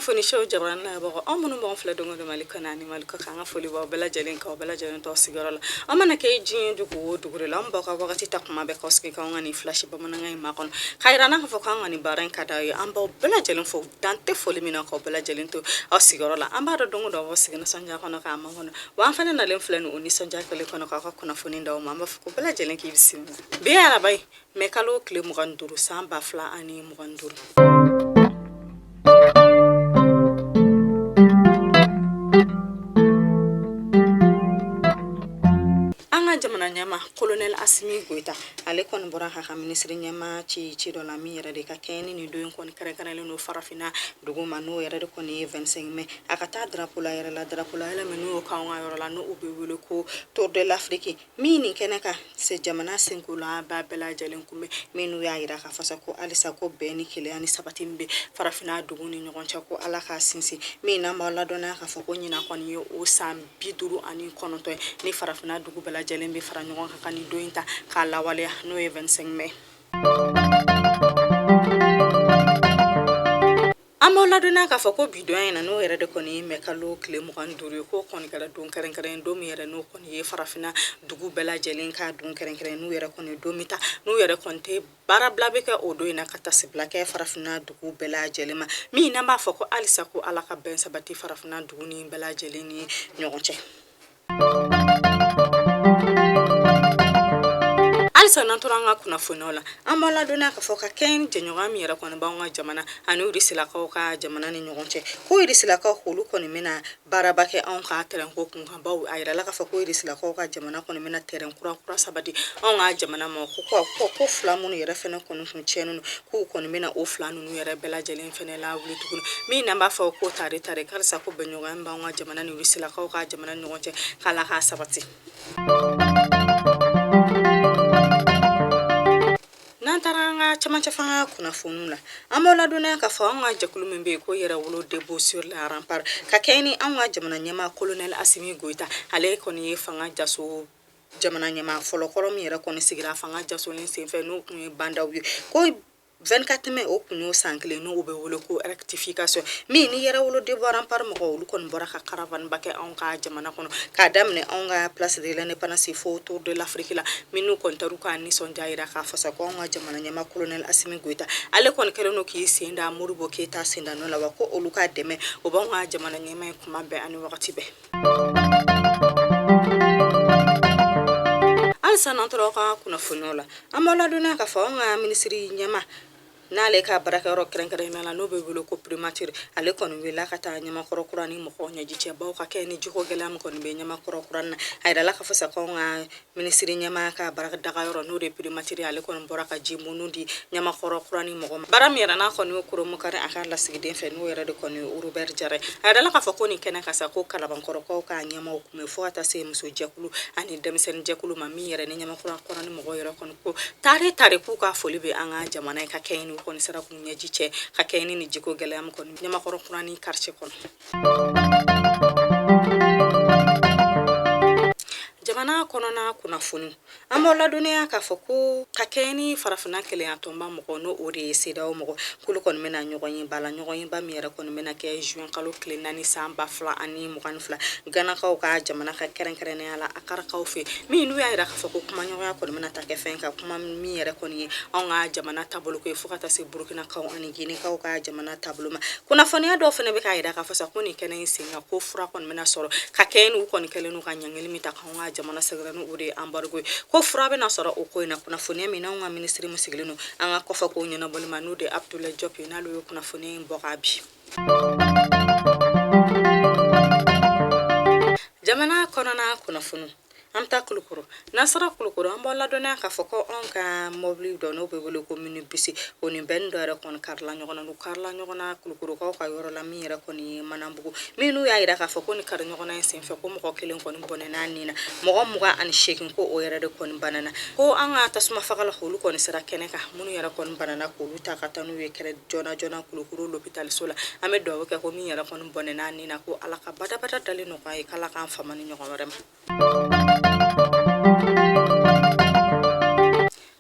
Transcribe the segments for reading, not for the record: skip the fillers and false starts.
Kunnafoni show jabaranin lajɛbagaw, aw minnu b'anw filɛ don o don Mali kɔnɔ ani Mali kɔkan, an ka foli b'aw bɛɛ lajɛlen kan, aw bɛɛ lajɛlen tɔgɔ sigiyɔrɔ la. Aw mana kɛ diɲɛ dugu o dugu de la, an b'aw ka wagati ta kuma bɛɛ k'aw sigi k'anw ka nin flash bamanankan in makɔnɔ, k'a yira an na k'a fɔ k'an ka nin baara in ka d'aw ye. An b'aw bɛɛ lajɛlen fo, dan tɛ foli min na, k'aw bɛɛ lajɛlen to aw sigiyɔrɔ la. An b'a dɔn don o don aw sigi nisɔndiya kɔnɔ k'an makɔnɔ, wa an fana nalen filɛ nin o nisɔndiya kelen kɔnɔ k'aw ka kunnafoni d'aw ma. An b'a fɔ ko bɛɛ lajɛlen k'i bisimila. Bi ye araba ye, mɛ kalo tile 25 san 2025. An ka jamana ɲɛmaa kolonɛli Asimi Goyita, ale kɔni bɔra k'a ka minisiri ɲɛmaa ci ci dɔ la min yɛrɛ de ka kɛɲɛ ni nin don in kɔni kɛrɛnkɛrɛnlen don farafinna dugu ma, n'o yɛrɛ de kɔni ye 25 mai, a ka taa drapeau layɛlɛ la, drapeau layɛlɛ min n'o k'anw ka yɔrɔ la, n'o bɛ wele ko Tour de l'Afrique, min nin kɛnɛ kan se jamana senkola ba bɛɛ lajɛlen kun bɛ, minnu y'a yira k'a fɔ sa ko halisa ko bɛn ni kelenya ni sabati min bɛ farafinna dugu ni ɲɔgɔn cɛ, ko Ala k'a sinsin. Min n'an b'aw ladɔnniya k'a fɔ ko ɲinan kɔni ye o san 59 ye ni farafinna dugu bɛɛ lajɛlen bɛ fara ɲɔgɔn kan ka nin don in ta k'a lawaleya, n'o ye 25 mai. An b'aw ladɔnniya k'a fɔ ko bi don in na, n'o yɛrɛ de kɔni ye mɛ kalo tile 25 ye, k'o kɔni kɛra don kɛrɛnkɛrɛn, don min yɛrɛ n'o kɔni ye farafinna dugu bɛɛ lajɛlen ka don kɛrɛnkɛrɛn, n'u yɛrɛ kɔni don min ta, n'u yɛrɛ kɔni tɛ baarabila bɛ kɛ o don in na, ka tasibila kɛ farafinna dugu bɛɛ lajɛlen ma, min n'an b'a fɔ ko halisa ko Ala ka bɛn sabati farafinna dugu ni bɛɛ lajɛlen ni ɲɔgɔn cɛ. Halisa n'an tora an ka kunnafoniyaw la, an b'aw ladɔnniya k'a fɔ ka kɛɲɛ ni jɛɲɔgɔnya min yɛrɛ kɔni b'anw ka jamana ani Rusilakaw ka jamana ni ɲɔgɔn cɛ, ko Rusilakaw olu kɔni bɛna baaraba kɛ anw ka tɛrɛnko kun kan, bawo a yirala k'a fɔ ko Rusilakaw ka jamana kɔni bɛna tɛrɛn kura kura saba di anw ka jamana ma, ko fila minnu yɛrɛ fɛnɛ kɔni kun tiɲɛnen don, k'u kɔni bɛna o fila ninnu yɛrɛ bɛɛ lajɛlen fɛnɛ lawuli tuguni, min n'an b'a fɔ ko tare tare karisa ko bɛnɲɔgɔnya b'anw ka jamana ni Rusilakaw ka jamana ni ɲɔgɔn cɛ, k'Ala k'a sabati. N'an taara an ka cɛmancɛ fanga kunnafoniw la, an b'aw ladɔnniya k'a fɔ anw ka jɛkulu min bɛ yen ko Yɛrɛwolo Debout sur les Remparts, ka kɛɲɛ ni anw ka jamana ɲɛmaa kolonɛli Asimi Goyita, ale kɔni ye fanga jaso jamana ɲɛmaa fɔlɔkɔrɔ min yɛrɛ kɔni sigira fanga jasolen senfɛ, n'o tun ye Bah N'Daw ye, ko 24 mai o kun y'o san kelen, n'o bɛ wele ko rectification, min ni Yɛrɛwolo Debout Rempart mɔgɔw olu kɔni bɔra ka caravane ba kɛ anw ka jamana kɔnɔ, k'a daminɛ anw ka place de l'indépendance fo Tour de l'Afrique la, minnu kɔni taar'u ka nisɔndiya yira k'a fɔ sa ko anw ka jamana ɲɛmaa colonel Asimi Goyita, ale kɔni kɛlen don k'i sen da Modibo Keyita sen da nɔ la, wa ko olu ka dɛmɛ o b'anw ka jamana ɲɛmaa ye kuma bɛɛ ani wagati bɛɛ. Halisa n'an tora aw ka kunnafoniyaw la, an b'aw ladɔnniya k'a fɔ anw ka minisiri ɲɛmaa n'ale ka baarakɛyɔrɔ kɛrɛnkɛrɛnnenya la, n'o bɛ wele ko primature, ale kɔni wulila ka taa Ɲamakɔrɔ kura ni mɔgɔw ɲɛji cɛ, bawo ka kɛ ni jiko gɛlɛya min kɔni bɛ Ɲamakɔrɔ kura na. A yirala k'a fɔ sa ko anw ka minisiri ɲɛmaa ka baaradaga yɔrɔ, n'o de ye primature, ale kɔni bɔra ka ji minnu di Ɲamakɔrɔ kura ni mɔgɔ ma, baara min yɛrɛ n'a kɔni ye kurunbonkari a ka lasigiden fɛ, n'o yɛrɛ de kɔni ye Robert Jara ye. A yirala k'a fɔ ko nin kɛnɛ kan sa, ko Kalabankɔrɔkaw ka ɲɛmaaw kun bɛ, fo ka taa se musojɛkulu ani denmisɛnninjɛkulu ma, min yɛrɛ ni Ɲamakɔrɔ kura ni mɔgɔw yɛrɛ kɔni ko tare tare k'u ka foli bɛ an ka jamana ye, ka kɛɲɛ ni u kɔni sera k'u ɲɛji cɛ ka kɛɲɛ ni jiko gɛlɛya min kɔni Ɲamakɔrɔ kura ni quartier kɔnɔ. Jamana kɔnɔna kunnafoni, an b'aw ladɔnniya k'a fɔ ko ka kɛɲɛ ni farafinna kelenya tɔnba mɔgɔ, n'o o de ye CEDEAO mɔgɔ, k'olu kɔni bɛna ɲɔgɔn ye ba la, ɲɔgɔn ye ba min yɛrɛ kɔni bɛna kɛ juin kalo tile 4 san 2022, Ganakaw ka jamana ka kɛrɛnkɛrɛnnenya la Akarakaw fɛ, min n'u y'a yira k'a fɔ ko kumaɲɔgɔnya kɔni bɛna ta kɛ fɛn kan, kuma min yɛrɛ kɔni ye anw ka jamana taabolo ko ye, fo ka taa se Burukinakaw ani Ginekaw ka jamana taabolo ma. Kunnafoniya dɔw fana bɛ k'a yira k'a fɔ sa ko nin kɛnɛ in sen kan, ko fura kɔni bɛna sɔrɔ ka kɛɲɛ n'u kɔni kɛlen n'u ka ɲangili min ta k'anw ka jamana sɛgɛrɛ, n'o de ye embargo ye, ko fura bɛna sɔrɔ o ko in na. Kunnafoniya min n'anw ka minisiri min sigilen don an ka kɔfɛ kow ɲɛnabɔli ma, n'o de ye Abdoulaye Diop ye, n'ale ye kunnafoniya in bɔ k'a bi. Jamana kɔnɔna kunnafoni, an bɛ taa Kulukoro. N'an sera Kulukoro, an b'aw ladɔnniya k'a fɔ ko anw ka mɔbili dɔ, n'o bɛ wele ko minibisi, o ni bɛn dɔ yɛrɛ kɔni karila ɲɔgɔn na. N'u karila ɲɔgɔn na Kulukorokaw ka yɔrɔ la, min yɛrɛ kɔni ye Manambugu, min n'u y'a yira k'a fɔ ko nin kari ɲɔgɔnna in senfɛ, ko mɔgɔ kelen kɔni bɔnɛna ni na, mɔgɔ 28 ko o yɛrɛ de kɔni banana, ko an ka tasuma fagala olu kɔni sera kɛnɛ kan, minnu yɛrɛ kɔni banana k'olu ta ka taa n'u ye kɛrɛ joona joona Kulukoro lopitaliso la. An bɛ dugawu kɛ ko min yɛrɛ kɔni bɔnɛna ni na, ko Ala ka badabada dali nɔgɔya ye, k'Ala k'an fama ni ɲɔgɔn wɛrɛ ma.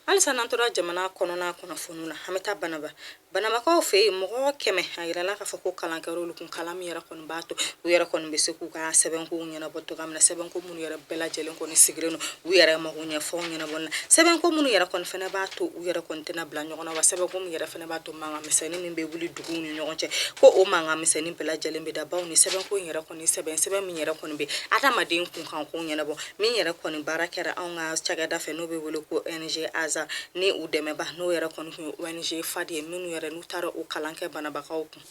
Halisa n'an tora jamana kɔnɔna kunnafoniw na, an bɛ taa Banaba. Banabakaw fɛ yen, mɔgɔ 100, a yirala k'a fɔ ko kalan kɛra olu kun, kalan min yɛrɛ kɔni b'a to u yɛrɛ kɔni bɛ se k'u ka sɛbɛnkow ɲɛnabɔ cogoya min na, sɛbɛnko minnu yɛrɛ bɛɛ lajɛlen kɔni sigilen don u yɛrɛ mago ɲɛ fɛnw ɲɛnabɔli la, sɛbɛnko minnu yɛrɛ kɔni fana b'a to u yɛrɛ kɔni tɛna bila ɲɔgɔn na, wa sɛbɛnko min yɛrɛ fana b'a to mankan misɛnnin min bɛ wuli duguw ni ɲɔgɔn cɛ, ko o mankan misɛnnin bɛɛ lajɛlen bɛ da, bawo ni sɛbɛnko in yɛrɛ kɔni sɛbɛn min yɛrɛ kɔni bɛ adamaden kunkanko ɲɛnabɔ, min yɛrɛ kɔni baara kɛra anw ka cakɛda fɛ n'o bɛ wele ko ONG AZA ni u dɛmɛba, n'o yɛrɛ kɔni tun ye ONG FAD ye, minnu yɛrɛ n'u taara o kalan kɛ Banabakaw kun.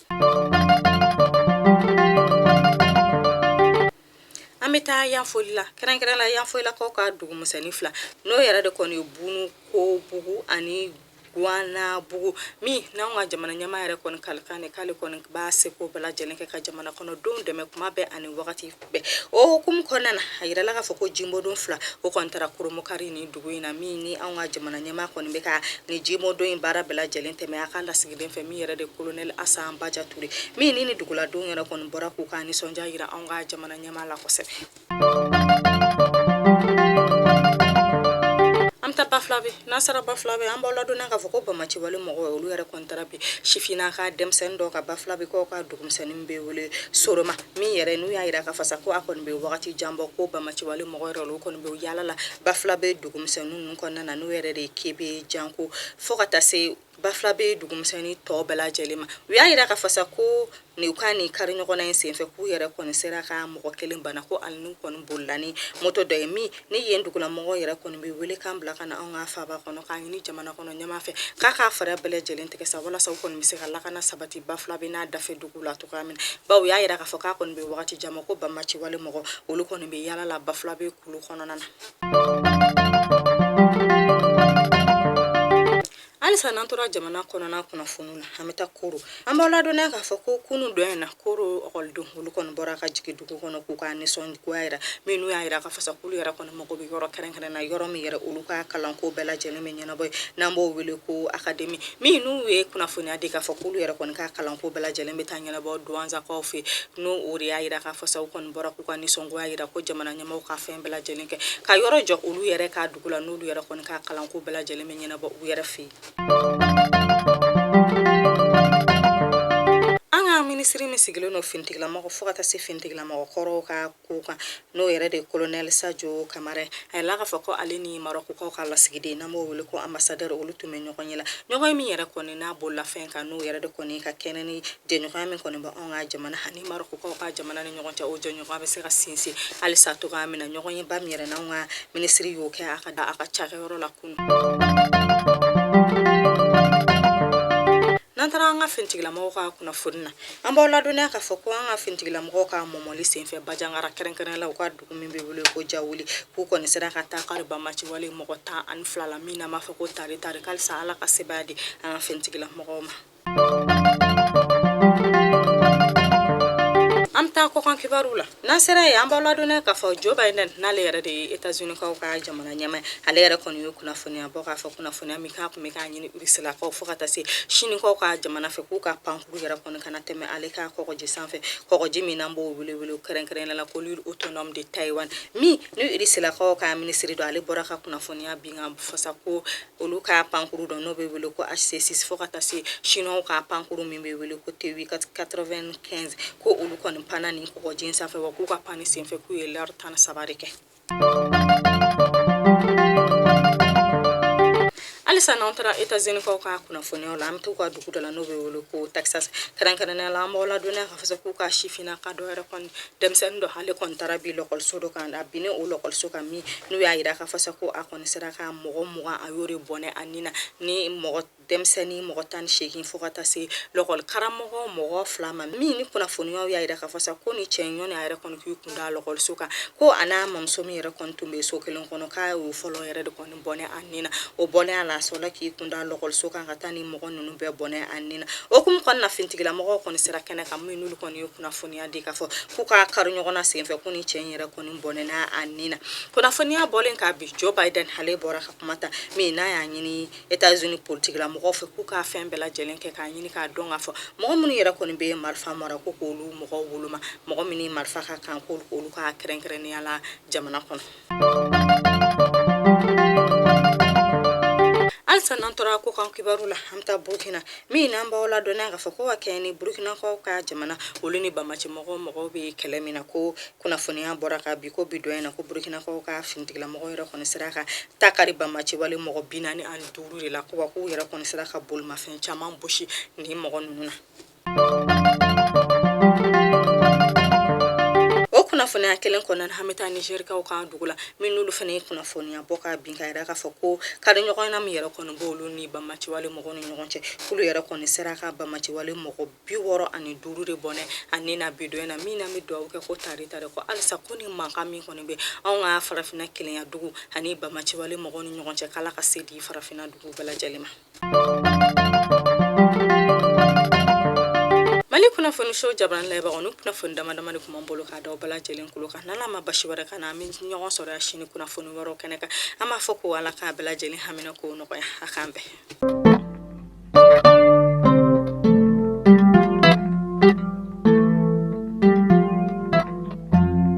An bɛ taa Yanfolila, kɛrɛnkɛrɛn la Yanfolilakaw ka dugumisɛnnin fila, n'o yɛrɛ de kɔni ye Bunu Kobugu ani Guanabugu, min n'anw ka jamana ɲɛmaa yɛrɛ kɔni kalikan de k'ale kɔni b'a seko bɛɛ lajɛlen kɛ ka jamana kɔnɔdenw dɛmɛ kuma bɛɛ ani wagati bɛɛ. O hukumu kɔnɔna na, a yirala k'a fɔ ko jibondon fila o kɔni taara kurunbonkari nin dugu in na, min ni anw ka jamana ɲɛmaa kɔni bɛ ka nin jibondon in baara bɛɛ lajɛlen tɛmɛ a ka lasigiden fɛ, min yɛrɛ de kolonɛli Asan Baja Ture, min ni duguladenw yɛrɛ kɔni bɔra k'u ka nisɔndiya yira anw ka jamana ɲɛmaa la kosɛbɛ. An bɛ taa Bafulabe. N'an sera Bafulabe, an b'aw ladɔnniya k'a fɔ ko banbaanciwale mɔgɔw, olu yɛrɛ kɔni taara bin sifinnaka denmisɛnnin dɔ kan, Bafulabekaw ka dugumisɛnnin bɛ wele Soroma, min yɛrɛ n'u y'a yira k'a fɔ sa ko a kɔni bɛ wagati jan bɔ ko banbaanciwale mɔgɔ yɛrɛ olu kɔni bɛ yaala la Bafulabe dugumisɛnnin ninnu kɔnɔna na, n'o yɛrɛ de ye Kebe, Janko, fo ka taa se Bafulabe dugumisɛnnin tɔ bɛɛ lajɛlen ma. U y'a yira k'a fɔ sa ko nin u ka nin kari ɲɔgɔnna in senfɛ, k'u yɛrɛ kɔni sera ka mɔgɔ kelen bana, ko hali n'u kɔni bolila ni moto dɔ ye, min ni yen dugulamɔgɔw yɛrɛ kɔni bɛ welekan bila ka na anw ka faaba kɔnɔ k'a ɲini jamana kɔnɔ ɲɛmaa fɛ k'a k'a fɛɛrɛ bɛɛ lajɛlen tigɛ sa walasa u kɔni bɛ se ka lakana sabati Bafulabe n'a dafɛ dugu la cogoya min na, bawo u y'a yira k'a fɔ k'a kɔni bɛ wagati jan bɔ ko banbaanciwale mɔgɔ olu kɔni bɛ yaala la Bafulabe kulu kɔnɔna na. Halisa n'an tora jamana kɔnɔna kunnafoniw na, an bɛ taa Koro. An b'aw ladɔnniya k'a fɔ ko kunun don in na, Koro ɔkɔlidenw olu kɔni bɔra ka jigin dugu kɔnɔ k'u ka nisɔngoya yira, min n'u y'a yira k'a fɔ sa k'olu yɛrɛ kɔni mago bɛ yɔrɔ kɛrɛnkɛrɛn na, yɔrɔ min yɛrɛ olu ka kalanko bɛɛ lajɛlen bɛ ɲɛnabɔ yen, n'an b'o wele ko akademi, min n'u ye kunnafoniya di k'a fɔ k'olu yɛrɛ kɔni ka kalanko bɛɛ lajɛlen bɛ taa ɲɛnabɔ Duwanzakaw fɛ. N'o o de y'a yira k'a fɔ sa u kɔni bɔra k'u ka nisɔngoya yira ko jamana ɲɛmaaw ka fɛn bɛɛ lajɛlen kɛ ka yɔrɔ jɔ olu yɛrɛ ka dugu la, n'olu yɛrɛ kɔni ka kalanko bɛɛ lajɛlen bɛ ɲɛnabɔ u yɛrɛ fɛ yen. An ka minisiri min sigilen don finitigilamɔgɔ fo ka taa se finitigilamɔgɔ kɔrɔw ka ko kan, n'o yɛrɛ de ye kolonɛli Sajo Kamara ye, a yirala k'a fɔ ko ale ni Marɔkukaw ka lasigiden, n'an b'o wele ko ambassadeur, olu tun bɛ ɲɔgɔn ye la, ɲɔgɔn ye min yɛrɛ kɔni n'a bolila fɛn kan, n'o yɛrɛ de kɔni ka kɛnɛ ni jɛɲɔgɔnya min kɔni bɛ anw ka jamana ani Marɔkukaw ka jamana ni ɲɔgɔn cɛ, o jɛɲɔgɔnya bɛ se ka sinsin halisa cogoya min na. Ɲɔgɔn yeba min yɛrɛ n'anw ka minisiri y'o kɛ a ka cakɛyɔrɔ la kunun. N'an taara an ka finitigilamɔgɔw ka kunnafoni na, an b'aw ladɔnniya k'a fɔ ko an ka finitigilamɔgɔw ka mɔmɔli senfɛ Bajangara, kɛrɛnkɛrɛn la u ka dugu min bɛ wele ko Jawuli, k'u kɔni sera ka taa kari banbaanciwale mɔgɔ 12 la, min n'an b'a fɔ ko tari tari. Halisa Ala ka sebaaya di an ka finitigilamɔgɔw ma. An bɛ taa kɔkan kibaru la. N'an sera yen, an b'aw ladɔnniya k'a fɔ Joe Biden, n'ale yɛrɛ de ye États-Unis-kaw ka jamana ɲɛmaa ye, ale yɛrɛ kɔni ye kunnafoniya bɔ k'a fɔ kunnafoniya min k'a tun bɛ k'a ɲini Rusilakaw fo ka taa se Sinikaw ka jamana fɛ, k'u ka pankuru yɛrɛ kɔni kana tɛmɛ ale ka kɔgɔji sanfɛ, kɔgɔji min n'an b'o wele wele kɛrɛnkɛrɛnnenya la ko l'île autonome de Taïwan, min ni Rusilakaw ka minisiri dɔ, ale bɔra ka kunnafoniya bin ka fasa ko olu ka pankuru dɔ n'o bɛ wele ko HC6 fo ka taa se Chinois ka pankuru min bɛ wele ko Tu-95, ko olu kɔni panna nin kɔgɔji in sanfɛ, wa k'u ka panni senfɛ k'u ye lɛri 13 de kɛ. Halisa n'an taara États-Unis-kaw ka kunnafoniyaw la, an bɛ t'u ka dugu dɔ la n'o bɛ wele ko Texas, kɛrɛnkɛrɛnnenya la an b'aw ladɔnniya k'a fɔ k'u ka sifinnaka dɔ yɛrɛ kɔni, denmisɛnnin dɔ, ale kɔni taara bin lɔkɔliso dɔ kan. A binnen o lɔkɔliso kan min n'u y'a yira k'a fɔ sa ko a kɔni sera ka mɔgɔ 20, a y'o de bɔnɛ a ni na, ni mɔgɔ denmisɛnnin mɔgɔ 18 fo ka taa se lɔkɔli karamɔgɔ mɔgɔ fila ma, min ni kunnafoniyaw y'a yira k'a fɔ sa ko ni cɛ in ɲɔni a yɛrɛ kɔni k'i kun da lɔkɔliso kan, ko a n'a mamuso min yɛrɛ kɔni tun bɛ so kelen kɔnɔ, k'a y'o fɔlɔ yɛrɛ de kɔni bɔnɛ a ni na. O bɔlen a la, a sɔrɔla k'i kun da lɔkɔliso kan ka taa ni mɔgɔ ninnu bɛɛ bɔnɛ a ni na. O hukumu kɔnɔna na, finitigilamɔgɔw kɔni sera kɛnɛ kan, min n'olu kɔni ye kunnafoniya di k'a fɔ k'u ka kari ɲɔgɔnna senfɛ ko ni cɛ in yɛrɛ kɔni bɔnɛna a ni na. Kunnafoniya bɔlen ka bi, Joe Biden ale bɔra ka kuma ta, min n'a y'a ɲini États-Unis politikilamɔgɔw fɛ k'u ka fɛn bɛɛ lajɛlen kɛ k'a ɲini k'a dɔn k'a fɔ mɔgɔ minnu yɛrɛ kɔni bɛ marifa mara, ko k'olu mɔgɔw woloma, mɔgɔ minnu marifa ka kan, k'olu ka kɛrɛnkɛrɛnnenya la jamana kɔnɔ. Halisa tora kɔkan kibaru la, an bɛ taa Burukina min n'an b'aw ladɔnniya k'a fɔ ko ka kɛɲɛ ni Burukinakaw ka jamana olu ni banbaanci mɔgɔw bɛ kɛlɛ min na, ko kunnafoniya bɔra ka bi ko bi don in na ko Burukinakaw ka finitigilamɔgɔw yɛrɛ kɔni sera ka ta kari banbaanci wale mɔgɔ 45 de la, ko wa k'u yɛrɛ kɔni sera ka bolimafɛn caman bosi nin mɔgɔ ninnu na. O kunnafoniya kelen kɔnɔna na, an bɛ taa Nizɛrikaw ka dugu la min n'olu fana ye kunnafoniya bɔ ka bin ka yira k'a fɔ ko kari ɲɔgɔn na min yɛrɛ kɔni b'olu ni banbaanciwale mɔgɔw ni ɲɔgɔn cɛ, k'olu yɛrɛ kɔni sera ka banbaanciwale mɔgɔ 65 de bɔnɛ a ni na bi don in na. Min n'an bɛ dugawu kɛ ko tari tari ko halisa ko ni mankan min kɔni bɛ anw ka farafinna kelenya dugu ani banbaanciwale mɔgɔw ni ɲɔgɔn cɛ, k'Ala ka se di farafinna dugu bɛɛ lajɛlen ma. Mali kunnafoni so jabarani lajɛbagaw, ni kunnafoni dama dama de tun b'an bolo k'a da aw bɛɛ lajɛlen tulo kan. N'Ala ma basi wɛrɛ k'an na, an bɛ ɲɔgɔn sɔrɔ yan sini kunnafoni wɛrɛw kɛnɛ kan. An b'a fɔ ko Ala k'a bɛɛ lajɛlen hamina k'o nɔgɔya. A k'an bɛn.